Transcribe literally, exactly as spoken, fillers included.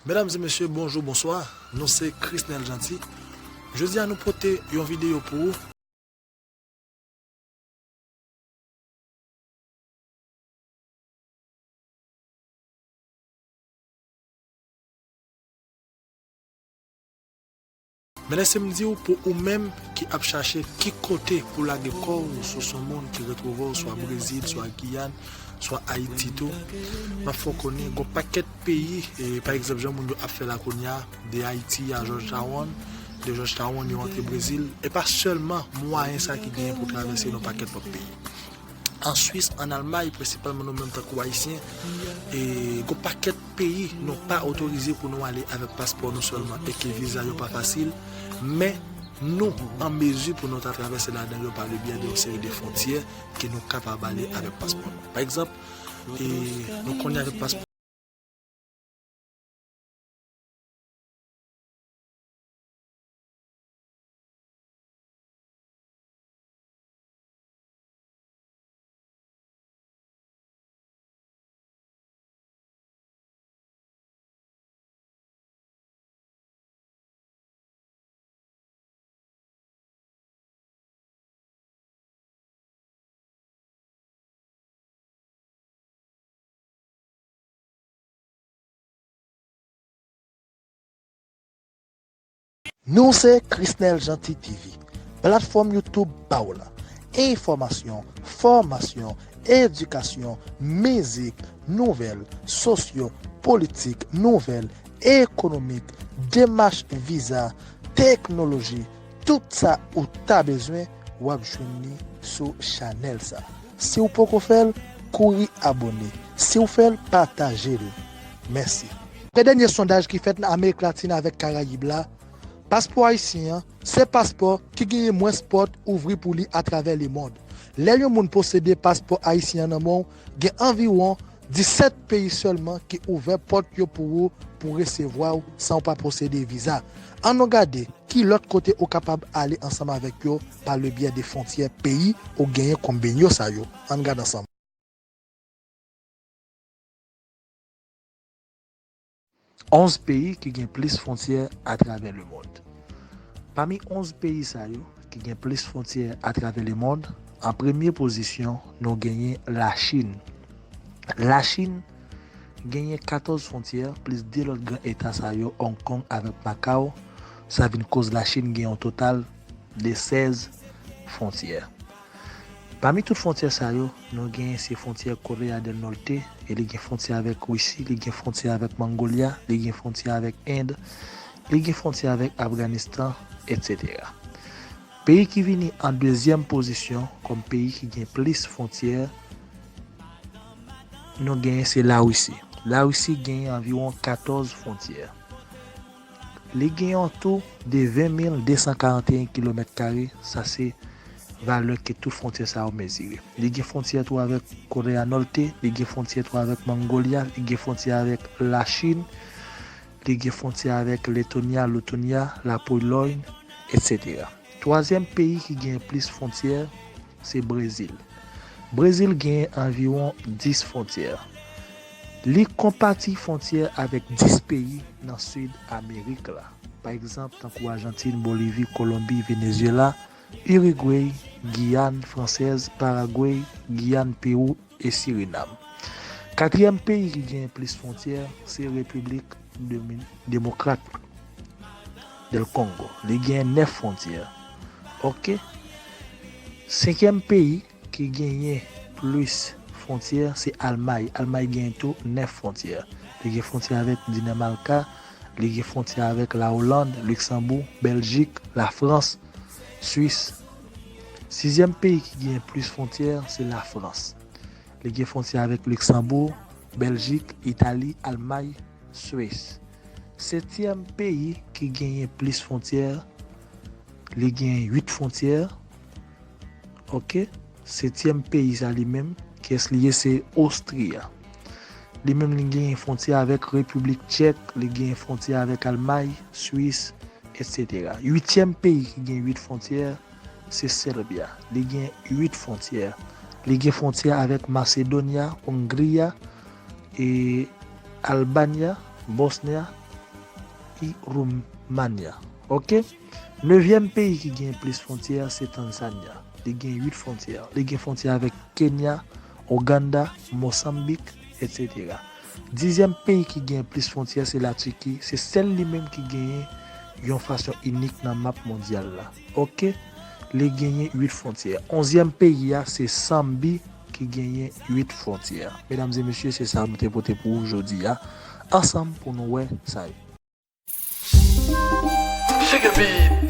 Medam e mesye, bonjou, bonswa. Nou se Chrisnel Jeanty. Jodi a nou pote yon videyo pou ou. Men lèse m di w, pou ou menm ki ap chache ki kote pou lage kò w, si w se yon moun ki retwouve w swa Brezil, swa Giyàn, swa Ayiti tou, m ap fè w konnen gon pakèt peyi, e, pa egzanp, jan moun yo ap fè la kounye a, de Ayiti a Georgetown, de Georgetown yo antre Brezil, e pa sèlman mwayen sa ki genyen pou travèse nan pakèt lòt peyi. An Swis, an Almay, prensipalman nou menm tankou Ayisyen, e gon pakèt peyi nou pa otorize pou nou ale avèk paspò nou sèlman e ke viza yo pa fasil, men nou an mezi pou nou ta travèse ladan yo pa le byè de yon seri de fwontyè ke nou kapab ale avèk paspò nou. Pa egzanp, e nou konnen avèk paspò Nou se Chrisnel Jeanty T V, platfòm YouTube pa w la. Enfòmasyon, fòmasyon, edikasyon, mizik, nouvèl, sosyo, politik, nouvèl, ekonomik, demach viza, teknoloji, tout sa ou ta bezwen, w ap jwenn li sou chanèl sa. Si w poko fè l, kouri abòne. Si w fè l, pataje l. Mèsi. Daprè dènye sondaj ki fèt nan Amerik Latin avèk Karayib la, paspò ayisyen an se paspò ki genyen mwens pòt ouvri pou li atravè lemonn. Lè yon moun posede paspò ayisyen an nan men w, gen anviwon disèt peyi sèlman ki ouvè pòt yo pou ou pou resevwa w san w pa posede viza. Ann nou gade ki lòt kote ou kapab ale ansanm avèk yo pa le byè de fwontyè peyi ou genyen kòm benyo sa yo. Ann gade ansanm. Onz peyi ki gen plis fwontyè atravè lemonn. Pami onz peyi sa yo ki gen plis fwontyè atravè lemonn, an premye pozisyon, nou genyen Lachin. Lachin genyen katòz fwontyè, plis de lòt gran eta sa yo, Hong Kong avèk Macau. Sa vin koz Lachin gen yon total de sèz fwontyè. Pami tout fwontyè sa yo, nou genyen se fwontyè Korea del Norte, e li gen fwontyè avèk Risi, li gen fwontyè avèk Mongolia, li gen fwontyè avèk End, li gen fwontyè avèk Afganistan, etsetera. Peyi ki vini an dezyèm pozisyon kòm peyi ki gen plis fwontyè, nou genyen se Larisi. Larisi genyen anviwon katòz fwontyè. Li gen yon tou de ven mil de san karanteyen kilomèt kare, sa se valè ke tout fwontyè sa yo mezire. Li gen fwontyè tou avèk Korea Nòte, li gen fwontyè tou avèk Mongolia, li gen fwontyè avèk Lachin, li gen fwontyè avèk Letonya, Letonya, Lapolòy, etsetera. Twazyèm peyi ki gen plis fwontyè, se Brezil. Brezil genyen anviwon dis fwontyè. Li konpati fwontyè avèk dis peyi nan Sid Amerik la. Pa egzanp, tankou Ajantin, Bolivi, Kolonbi, Venezyela, Irigwey, Giyàn Fransèz, Paragwey, Giyàn Pewou e Sirinam. Katriyèm peyi ki genyen plis fwontyè, se Repiblik Demi-, Demokrat del Kongo. Li genyen nèf fwontyè. Oke. Senkyèm peyi ki genyen plis fwontyè, se Almay. Almay genyen tou nèf fwontyè. Li gen fwontyè avèk Dinamalka, li gen fwontyè avèk Laoland, Liksanbou, Bèljik, Lafrans, Swis. Sizyèm peyi ki genyen plis fwontyè, se Lafrans. Li gen fwontyè avèk Liksanbou, Bèljik, Itali, Almay, Swis. Setyèm peyi ki genyen plis fwontyè, li genyen uit fwontyè. Oke. Setyèm peyi sa li menm, kiyès li ye? Se Ostri a. Li menm li genyen fwontyè avèk Repiblik Tchèk, li genyen fwontyè avèk Almay, Swis, etsetera. Uityèm peyi ki gen uit fwontyè, se Sèbi a. Li gen uit fwontyè. Li gen fwontyè avèk Masedonya, Ongri a, e Albani a, Bosni a, Roumanya. Ok? Nevyèm peyi ki gen plis fwontyè se Tanzanya. Li gen uit fwontyè. Li gen fwontyè avèk Kenya, Ouganda, Mosanbik, etsetera. Dizyèm peyi ki gen plis fwontyè se Latiki. Se sèl li menm ki genyen yon fason inik nan map mondyal la. Ok? Li genyen uit fwontyè. Onzyèm peyi a se Sanbi ki genyen uit fwontyè. Medam e mesye, se sa m te pote pou ou jodi a. Ansanm pou nou wè sa yo. Sugar Beat.